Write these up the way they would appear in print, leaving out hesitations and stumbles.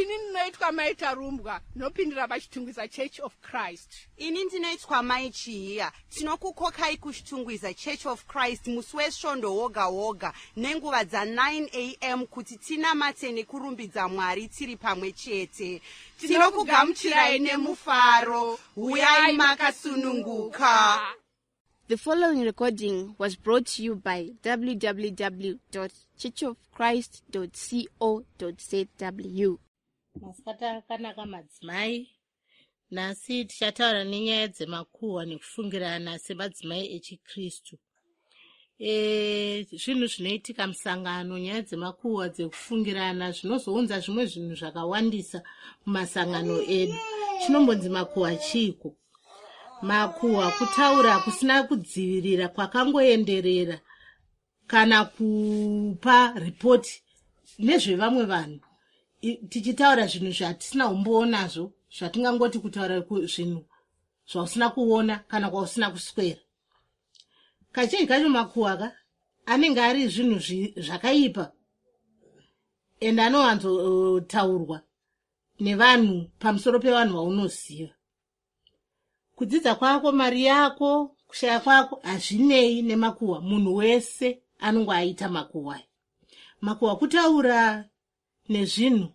Ini ndinoitwa Mai Tarumbwa, ndinopindira paChitungwiza Church of Christ. Ini ndinoitwa Mai Chihiya. Tinokukokai kuChitungwiza Church of Christ musi weSvondo woga woga nenguva dza9 am kuti tinamate nekurumbidza Mwari tiri pamwe chete. Tinokugamuchirai nemufaro. Huyai makasununguka. The following recording was brought to you by www.churchofchrist.co.zw. Masikati akanaka, madzimai. Nhasi tichataura nenyaya dzemakuhwa nekufungirana semadzimai echiKristu. Zvinhu zvinoitika musangano, nyaya dzemakuhwa, dzekufungirana, zvinozounza zvimwe zvinhu zvakawandisa mumasangano edu. Chinombonzi makuhwa chiiko? Makuhwa kutaura kusina kudzivirira, kwakangoenderera, kana kupa ripoti nezvevamwe vanhu, tichitaura zvinhu zvatisina umbowo nazvo, zvatingangoti kutaura zvinhu zvausina kuona kana kwausina kuswera. Kazhinji kacho makuhwa ka anenge ari zvinhu zvakaipa, ende anowanzotaurwa nevanhu pamusoro pevanhu vaunoziva. Kudzidza kwako, mari yako, kushaya kwako hazvinei nemakuhwa. Munhu wese anonge aita makuhwa. Makuhwa kutaura nezvinhu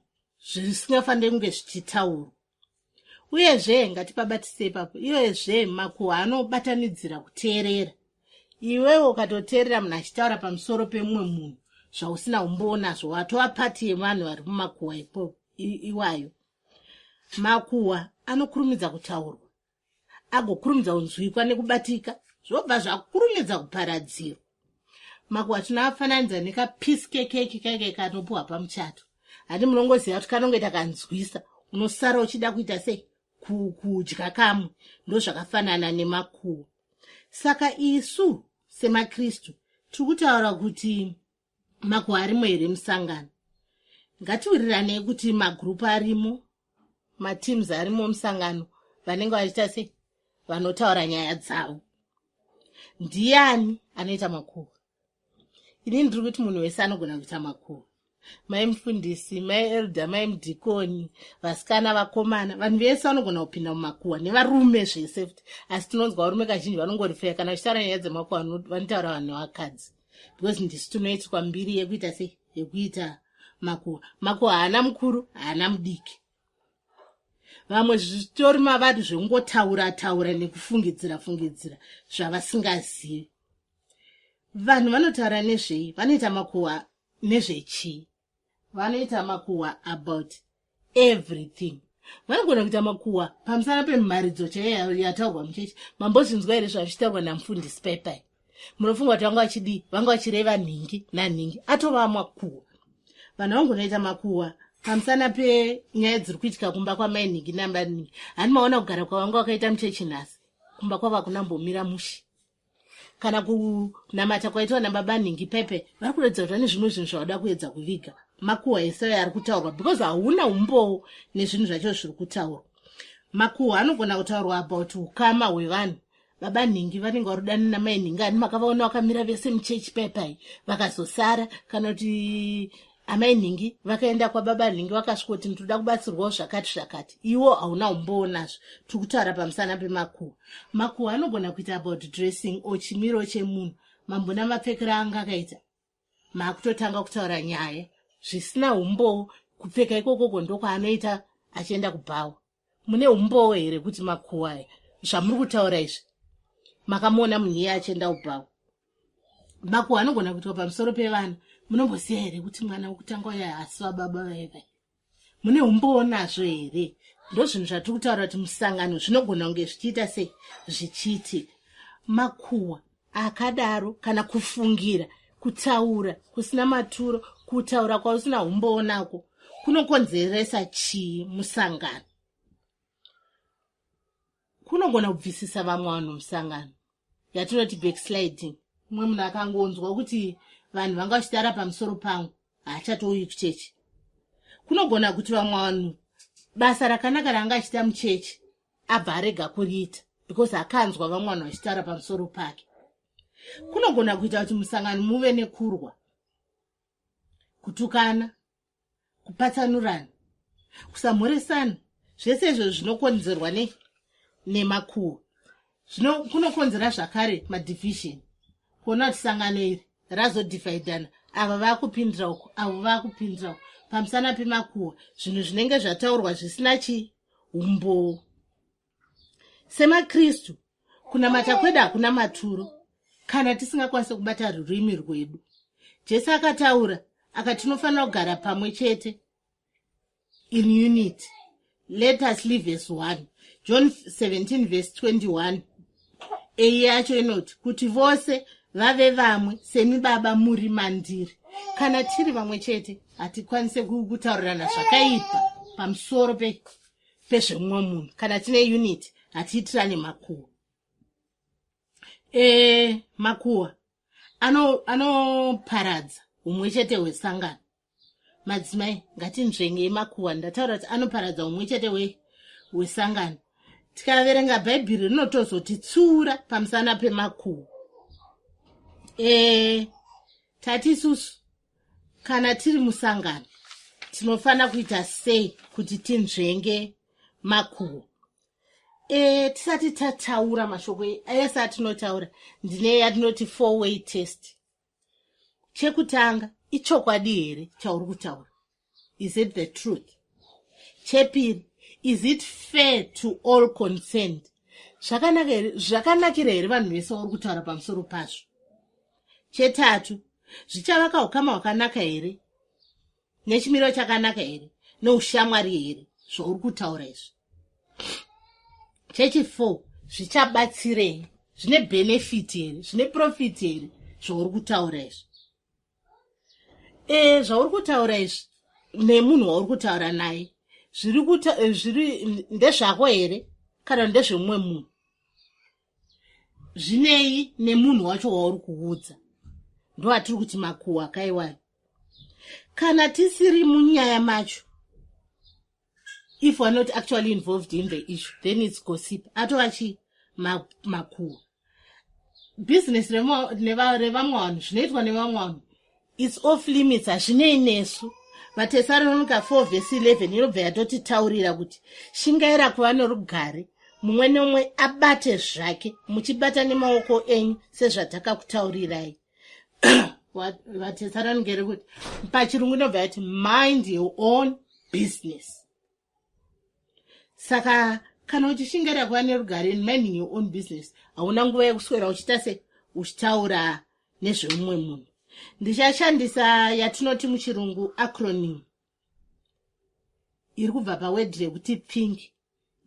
zvisingafaniri kunge zvichitaurwa. Uyezve, ngatipabatisei ipapo, iyezve makuhwa anobatanidzira kuteerera. Iwewe ukatoteerera munhu achitaura pamusoro pemumwe munhu zvausina umbowo nazvo, watova part yevanhu vari mumakuhwa iwayo. Makuhwa anokurumidza kutaurwa, agokurumidza kunzwikwa nekubatika, zvobva zvakurumidza kuparadzirwa. Makuhwa tinoafananidza nekapiece kekeki kaike kanopiwa pamuchato. Handi munongoziva kuti kanongoita kanzwisa, unosara uchida kuita sei? Kudya kamwe. Ndozvakafanana nemakuhwa. Saka isu semaKristu tiri kutaura kuti makuhwa arimo here musangano? Ngatiwiriranei kuti magurupu arimo, mateams arimo musangano, vanenge vachiita sei? Vanotaura nyaya dzavo. Ndiani anoita makuhwa? Inini ndiri kuti munhu wese anogona kuita makuhwa. Mai mufundisi, mai elder, mai mudhikoni, vasikana, vakomana, vanhu vese vanogona kupinda mumakuhwa, nevarume zvese futi. Asi tinonzwa varume kazhinji vanongorifeya kana vachitaura nyaya dzemakuhwa, vanotaura vanhu nevakadzi, because ndisu tinoitwa mbiri yekuita sei? Yekuita makuhwa. Makuhwa haana mukuru, haana mudiki. Vamwe zvitori mavari zvekungotaura taura nekufungidzira fungidzira zvavasingazivi. Vanhu vanotaura nezvei? Vanoita makuhwa nezvechii? Vanoita makuhwa about everything. Vanogona kuita makuhwa pamusana pemharidzo chaiyo yataurwa muchechi. Mambozvinzwa here zvazvichitaurwa namufundisi paipai? Munofunga kuti vanga vachidii? Vanga vachireva nhingi nanhingi. Atova makuhwa. Vanhu vangonoita makuhwa pamusana penyaya dziri kuitika kumba kwamai nhingi namai nhingi. Hani maona kugara kwavanga vakaita muchechi nhasi? Kumba kwava kunambomira mushe, kana kunamata kwaitwa nababa nhingi pepe, vari kuratidza kuti vane zvimwe zvinhu zvavada kuedza kuviga. Makuhwa ese ari kutaurwa because hauna umbowo nezvinhu zvacho zviri kutaurwa. Makuhwa anogona kutaurwa about ukama hwevanhu. Baba nhingi vanenge vari kudana namai nhingi, ani makavaona vakamira vese muchechi paipai, vakazosara, kana kuti amai nhingi vakaenda kwababa nhingi, vakasvika kuti ndinoda kubatsirwawo zvakati zvakati. Iwo hauna umbowo nazvo. Tiri kutaura pamusana pemakuhwa. Makuhwa anogona kuita about dressing or chimiro chemunhu. Mambona mapfekero anga akaita, maakutotanga kutaura nyaya zvisina umbowo. Kupfeka ikokoko ndokwaanoita achienda kubhawa. Mune umbowo here kuti makuhwa aya zvamuri kutaura izvi? Makamuona munhu iye achienda kubhawa? Makuhwa anogona kuitwa pamusoro pevana. Munomboziva here kuti mwana wekutanga uya hasi vababa vaivai? Mune umbowo nazvo here? Ndo zvinhu zvatiri kutaura kuti musangano zvinogona kunge zvichiita sei, zvichiitika. Makuhwa akadaro, kana kufungira, kutaura kusina maturo, kutaura kwausina umbowo nako, kunokonzeresa chii musangano? Kunogona kubvisisa vamwe vanhu musangano, yatinoti backsliding. Mumwe munhu akangonzwa kuti vanhu vanga vachitaura pamusoro pangu, haachatouyi kuchechi. Kunogona kuti vamwe vanhu basa rakanaka raanga achiita muchechi abva arega kuriita because akanzwa vamwe vanhu vachitaura pamusoro pake. Kunogona kuita kuti musangano muve nekurwa, kutukana, kupatsanurana. Kusamhoresana, zvese izvo zvinokonzerwa ne nemakuhwa. Zvino kunokonzera zvakare madivision, kuona kuti sangano iri razodhivhaidhana, ava vakupindira uku, avo vakupindira uku, pamusana pemakuhwa, zvinhu zvinenge zvataurwa zvisina chiumbowo. SemaKristu, kunamata kwedu hakuna maturo kana tisingakwanisi kubata rurimi rwedu. Jesu akataura akati tinofanira kugara pamwe chete in unity. "Let us live as one." John 17 verse 21 eyi yacho inoti kuti vose vave vamwe, semi Baba muri mandiri. Kana tiri vamwe chete, hatikwanise kutaurirana zvakaipa pamusoro pezvemumwe munhu. Kana tine unity, hatiitirane makuhwa. Makuhwa anoparadza humwe chete hwesangano. Madzimai, ngatinzvengei makuhwa. Ndataura kuti anoparadza humwe chete hwesangano. Tikaverenga Bhaibheri, rinotozotitsura pamusana pemakuhwa. Tati isusu kana tiri musangano tinofanira kuita sei kuti tinzvenge makuhwa? Tisati tataura mashoko ese atinotaura, ndine yatinoti four way test. Chekutanga, ichokwadi here chauri kutaura? Is it the truth? Chepiri, is it fair to all concerned? Zvakanakira here vanhu vese vauri kutaura pamusoro pazvo? Chetatu, zvichavaka ukama hwakanaka here, nechimiro chakanaka here, neushamwari here zvauri kutaura izvi? Chechi4, zvichabatsirei? Zvine benefit here, zvine profit here zvauri kutaura izvi? Zvauri kutaura izvi nemunhu wauri kutaura naye, zviri ndezvako here kana ndezvemumwe munhu? Zvinei nemunhu wacho wauri kuudza? Ndo atiri kuti makuhwa kaiwayo. Kana tisiri munyaya macho, if we're not actually involved in the issue, then it's gossip, atova chi makuhwa. Bhizinesi revamwe vanhu, zvinoitwa nevamwe vanhu, it's off limits, hazvinei nesu. VaTesalonika 4 vhesi 11 inobva yatotitaurira kuti shingaira kuva norugare, mumwe nemumwe abate zvake, muchibata nemaoko enyu sezvatakakutaurirai. VaTesalonika iri kuti pachirungu inobva yati, "Mind your own business." Saka kana uchishingaira kuva nerugare, minding your own business, hauna nguva yekuswera uchiita se uchitaura nezvemumwe munhu. Ndichashandisa yatinoti muchirungu acronym, iri kubva paword rekuti think,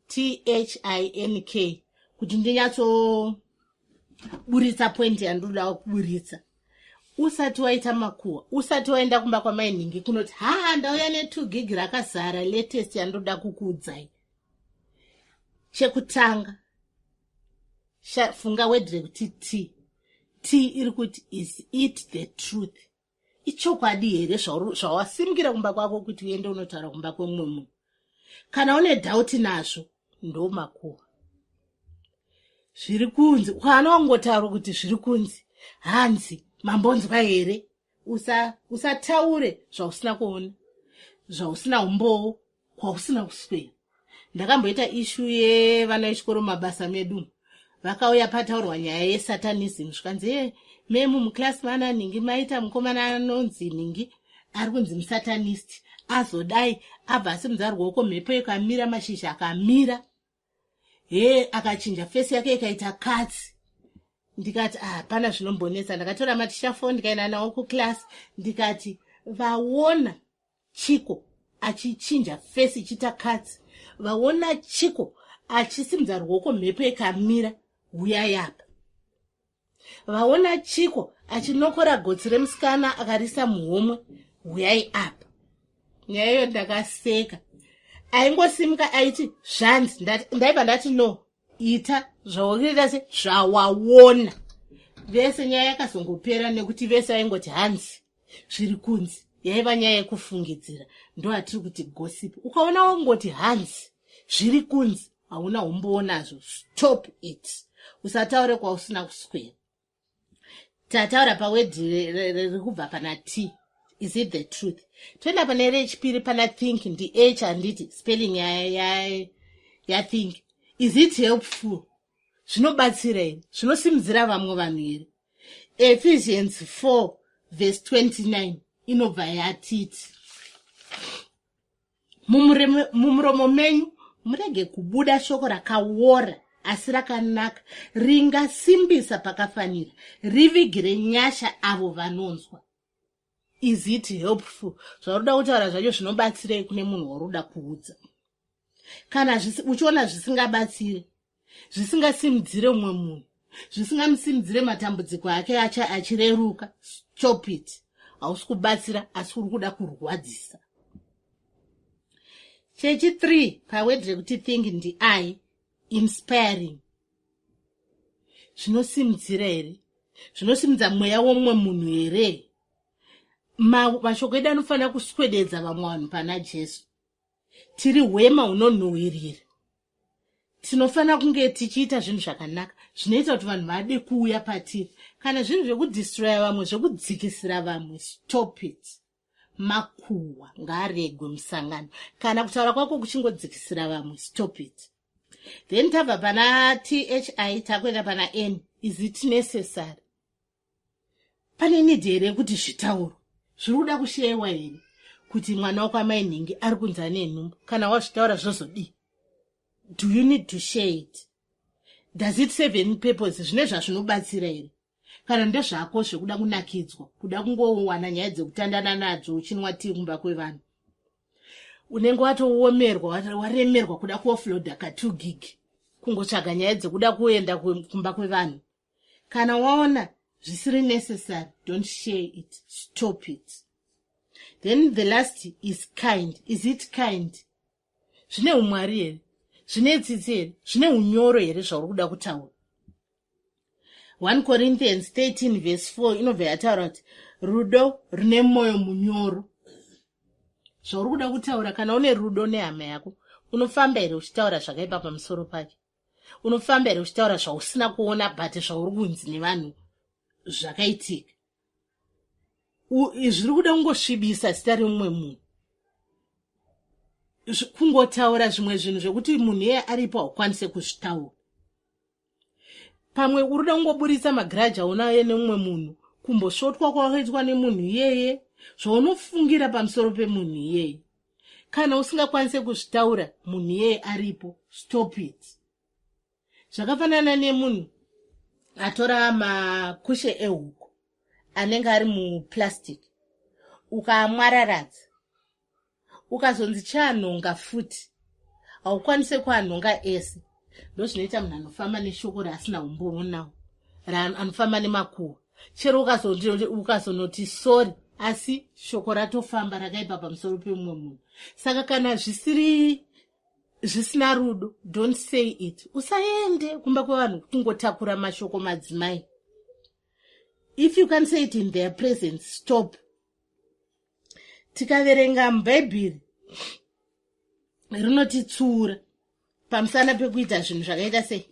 THINK, kuti ndinyatsoburitsa point yandinoda kuburitsa. Usati waita makuhwa, usati waenda kumba kwamainhingi kunoti, "Haa, ndauya ne2 gig rakazara, latest yandoda kukuudzai," chekutanga, funga word rekuti T. T iri kuti, is it the truth? Ichokwadi here zvawasimukira kumba kwako kuti uende unotaura kumba kwemumwe munhu? Kana une doubt nazvo, ndo makuhwa. Zviri kunzi, kana wangotaura kuti zviri kunzi, hanzi, mambonzwa here, usataure zvausina kuona, zvausina umbowo, kwausina kuswera. Ndakamboita issue yevana vechikoro mumabasa medu. Vakauya, pataurwa nyaya yesatanism, zvikanzi, "E, memu muclass mana nhingi, maita mukomana anonzi nhingi, ari kunzi musatanist, azodai, abva asimudza ruoko, mhepo ikamira, mashizha akamira, he, akachinja face yake ikaita katsi." Ndikati, "Ah, hapana zvinombonetsa." Ndakatora maticha 4, ndikaenda nawo kuclass, ndikati, "Vaona Chiko achichinja face ichiita katsi, vaona Chiko achisimudza ruoko, mhepo ikamira, huyai apa. Vaona Chiko achinokora gotsi remusikana akarisa muhomwe, huyai apa." Nyaya iyo ndakaseka. Aingosimuka aiti zvanzi, ndaibva ndati, "No, ita zvaurikuita se zvawaona." Vese, nyaya yakazongopera nekuti vese vaingoti hanzi, zviri kunzi, yaiva nyaya yekufungidzira. Ndo atiri kuti gossip. Ukaona wangoti hanzi, zviri kunzi, hauna umboonazvo, stop it. Usataure kwausina kuswera. Tataura paword riri kubva pana T. Is it the truth? Toenda pane rechipiri, pana think, ndi H handiti? Spelling ya think. Is it helpful? Zvinobatsira here? Zvinosimudzira vamwe vanhu here? Ephesians 4 verse 29 inobva yatiti, "Mumuromo menyu murege kubuda shoko rakaora, asi rakanaka, ringasimbisa pakafanira, rivigire nyasha avo vanonzwa." Is it helpful? Zvauri kutaura zvacho zvinobatsirei kune munhu wauri kuda kuudza? Kana uchiona zvisingabatsiri, zvisingasimudzire mumwe munhu, zvisingamusimudzire, matambudziko ake achireruka, stop it. Hausi kubatsira, asi uri kuda kurwadzisa. Chechi3 paword rekuti think ndi I, inspiring. Zvinosimudzira here? Zvinosimudza mweya womumwe munhu here? Mashoko edu anofanira kuswededza vamwe vanhu pana Jesu. Tiri hwema hunonhuhwirira. Tinofanira kunge tichiita zvinhu zvakanaka zvinoita kuti vanhu vade kuuya patiri. Kana zvinhu zvekudestroya vamwe, zvekudzikisira vamwe, stop it. Makuhwa ngaaregwe musangano. Kana kutaura kwako kuchingodzikisira vamwe, stop it. Then tabva pana thi, takuenda pana N. Is it necessary? Pane need here yekuti zvitaurwa? Zviri kuda kusharewa here kuti mwana wako amai nhingi ari kunzi ane nhumbu? Kana wazvitaura, zvozodii? Do you need to share it? Does it serve any purpose? Zvine zvazvinobatsira here? Kana ndezvako zvekuda kunakidzwa, kuda kungowana nyaya dzekutandana nadzo uchinwa tii kumba kwevanhu, unenge watoomerwa, waremerwa, kuda kuoffloada ka2 gig, kungotsvaga nyaya dzekuda kuenda kumba kwevanhu. Kana waona zvisiri necessary, don't share it, stop it. Then the last is kind. Is it kind? Zvine umwari here? Zvine tsitsi here? Zvine unyoro here zvauri kuda kutaura? 1 Corinthians 13 verse 4 inobva yataura kuti rudo rune mwoyo munyoro. Zvauri kuda kutaura, kana une rudo nehama yako, unofamba here uchitaura zvakaipa pamusoro pake? Unofamba here uchitaura zvausina kuona, but zvauri kunzi nevanhu zvakaitika, zviri kuda kungosvibisa zita remumwe munhu, kungotaura zvimwe zvinhu zvekuti munhu iyeye aripo haukwanise kuzvitaura? Pamwe uri kuda kungoburitsa magrudge aunaye nemumwe munhu, kumbosvotwa kwakaitwa nemunhu iyeye, zvaunofungira pamusoro pemunhu iyeye. Kana usingakwanise kuzvitaura munhu iyeye aripo, stop it. Zvakafanana nemunhu atora makushe ehuku anenge ari muplastic, ukaamwararadza, ukazonzi chaanhonga futi, haukwanise kuanhonga ese. Ndozvinoita munhu anofamba neshoko raasina umbowo nawo, anofamba nemakuhwa. Chero ukazonoti sorry, asi shoko ratofamba rakaipa pamusoro pemumwe munhu. Saka kana zvisiri, zvisina rudo, don't say it. Usaende kumba kwevanhu kungotakura mashoko. Madzimai, if you can say it in their presence, stop. Tikaverenga mubhaibheri, rinotitsuura pamusana pekuita zvinhu zvakaita sei?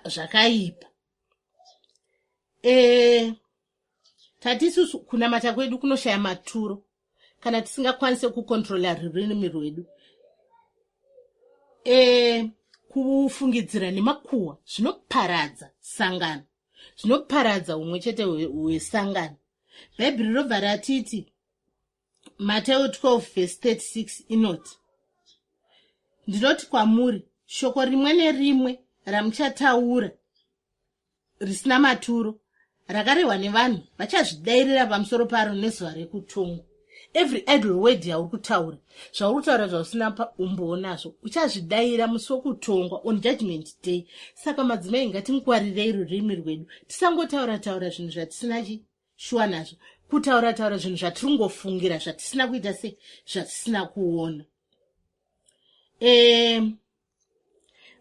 Zvakaipa. Tati isusu kunamata kwedu kunoshaya maturo kana tisingakwanise kucontrola rurimi rwedu. Kufungidzira nemakuhwa zvinoparadza sangano, zvinoparadza umwe chete hwesangano. Bhaibheri robva ratiti, Mateo 12 vhesi 36 inoti, "Ndinoti kwamuri, shoko rimwe nerimwe ramuchataura risina maturo, rakarehwa nevanhu, vachazvidayirira pamusoro paro nezuva rekutongwa." Every idle word yauri kutaura, zvauri kutaura zvausina umbowo nazvo, uchazvidayira musi wokutongwa, on Judgment Day. Saka madzimai, ngatingwarirei rurimi rwedu. Tisangotaura taura zvinhu zvatisina chishuwa nazvo, kutaura taura zvinhu zvatiri kungofungira, zvatisina kuita sei, zvatisina kuona.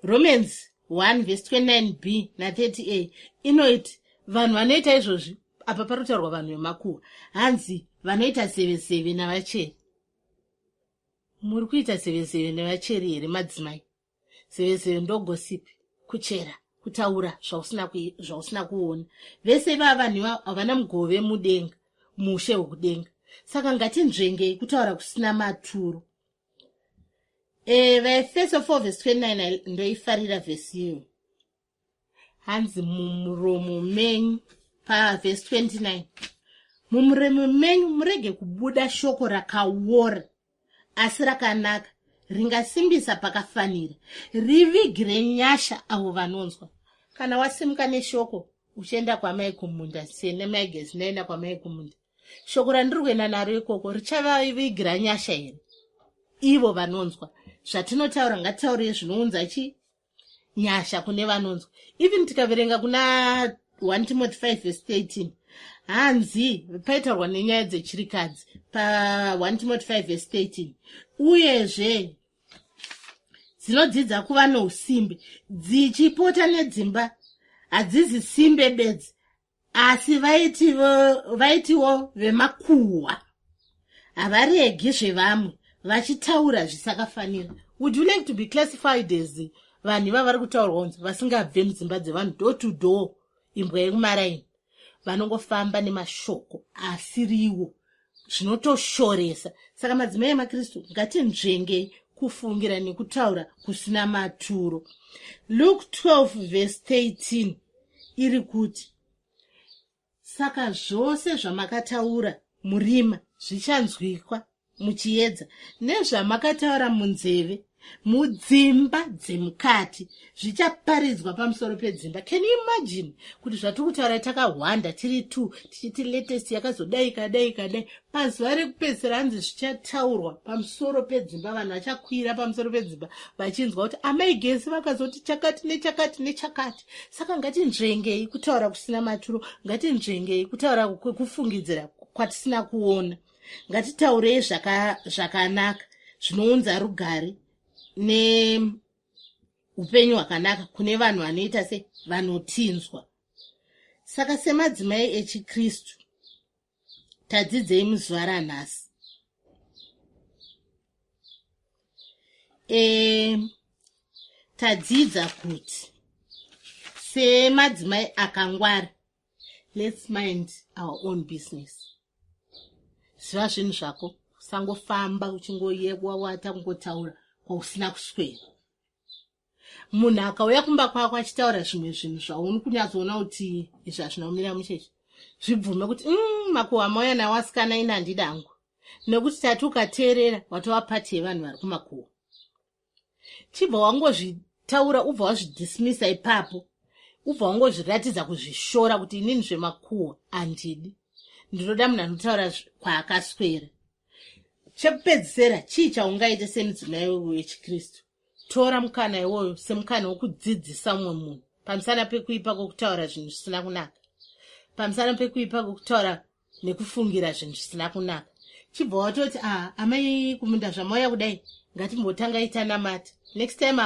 Romans 1 vhesi 29b na30a inoti vanhu vanoita izvozvi, apa pari kutaurwa vanhu vemakuhwa, hanzi vanoita zevezeve navacheri. Muri kuita zevezeve nevacheri here, madzimai? Zevezeve ndogossip, kuchera, kutaura zvausina kuona. Vese ivava vanhu ivavo havana mugove mudenga. Mushe hwekudenga. Saka ngatinzvengei kutaura kusina maturo. VaEfeso 4 vhesi 29, ndoifarira vhesi iyoyo. Hanzi mumuromo menyu, pavhesi 29, mumuromo menyu murege kubuda shoko rakaora, asi rakanaka, ringasimbisa pakafanira, rivigire nyasha avo vanonzwa. Kana wasimuka neshoko uchienda kwamai kumunda, sene maigesi ndaenda kwamai kumunda, shoko randiri kuenda naro ikoko richavavigira nyasha here ivo vanonzwa? Zvatinotaura, ngatitaurei zvinounza chi nyasha kune vanonzwa. Even tikaverenga kuna 1 Timothy 5 verse 13, hanzi paitaurwa nenyaya dzechirikadzi pa1 Timothy 5 verse 13, uyezve dzinodzidza kuva nousimbe, dzichipota nedzimba, hadzizi simbe bedzi, asi vaitiwo vemakuhwa, havaregi zvevamwe, vachitaura zvisakafanira. Would you like to be classified as vanhu iva vari kutaurwa kunzi vasingabve mudzimba dzevanhu, door to door, imbwa yekumaraini, vanongofamba nemashoko asiriwo, zvinotoshoresa? Saka madzimai emakristu, ngatinzvengei kufungira nekutaura kusina maturo. Luke 12 verse 13 iri kuti, saka zvose zvamakataura murima zvichanzwikwa muchiedza, nezvamakataura munzeve mudzimba dzemukati zvichaparidzwa pamusoro pedzimba. Can you imagine kuti zvatiri kutaura takahwanda tiri two, tichiti latest yakazodai kadai kadai, pazuva rekupedzisira hanzi zvichataurwa pamusoro pedzimba? Vanhu vachakwira pamusoro pedzimba vachinzwa kuti amai Gesi vakazoti chakati nechakati nechakati. Saka ngatinzvengei kutaura kusina maturo, ngatinzvengei kutaura kwekufungidzira kwatisina kuona. Ngatitaurei zvakanaka zvinounza rugare neupenyu hwakanaka kune vanhu vanoita se vanotinzwa. Saka semadzimai echikristu, tadzidzei muzuva ranhasi? Tadzidza kuti semadzimai akangwara, let's mind our own business. Ziva zvinhu zvako, usangofamba uchingoyewawata kungotaura kwausina kuswera. Munhu akauya kumba kwako achitaura zvimwe zvinhu zvauni kunyatsoona kuti izvi hazvina kumira mucheche, zvibvume kuti makuhwa mauya nawo asikana, ina handidi hangu, nekuti tati ukateerera watova part yevanhu vari kumakuhwa. Chibva wangozvitaura, ubva wazvidismisa ipapo, ubva wangozviratidza kuzvishora kuti inini zvemakuhwa handidi, ndinoda munhu anotaura kwaakaswera. Chekupedzisira, chii chaungaite semudzimai wechikristu? Tora mukana iwoyo semukana wekudzidzisa mumwe munhu pamusana pekuipa kwekutaura zvinhu zvisina kunaka, pamusana pekuipa kwekutaura nekufungira zvinhu zvisina kunaka. Chibva watoti, a amai kumunda, zvamauya kudai, ngatimbotanga itanamata. Next time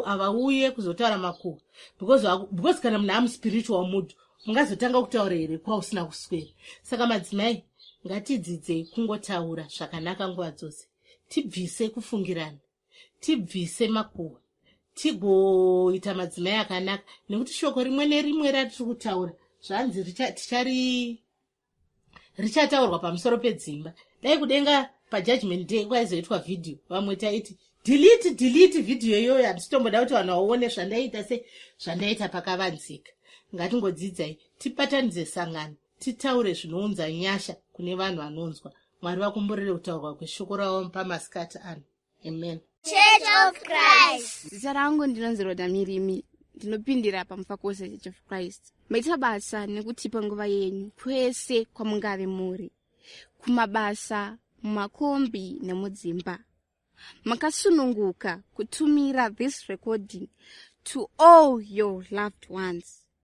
havauye kuzotaura makuhwa, because kana munhu amuspiritual mood, mungazotanga kutaura here kwausina kuswera? Saka madzimai, ngatidzidzei kungotaura zvakanaka nguva dzose, tibvise kufungirana, tibvise makuhwa, tigoita madzimai akanaka, nekuti shoko rimwe nerimwe ratiri kutaura, zvanzi tichari richataurwa pamusoro pedzimba. Dai kudenga pajudgment day kwaizoitwa vhidhiyo, vamwe taiti delete, delete vhidhiyo iyoyo, handisitomboda kuti vanhu vaone zvandaita, se zvandaita pakavanzika. Ngatingodzidzai, tibatanidze sangano, titaure zvinounza nyasha kune vanhu vanonzwa. Mwari vakomborere kutaurwa kweshoko ravo pamasikati ano. Amen. Church of Christ. Zita rangu ndinonzi Roda Mirimi, ndinopindira paMufakose Church of Christ. Maita basa nekutipa nguva yenyu kwese kwamungave muri, kumabasa, mumakombi nemudzimba. Makasununguka kutumira this recording to all your loved ones.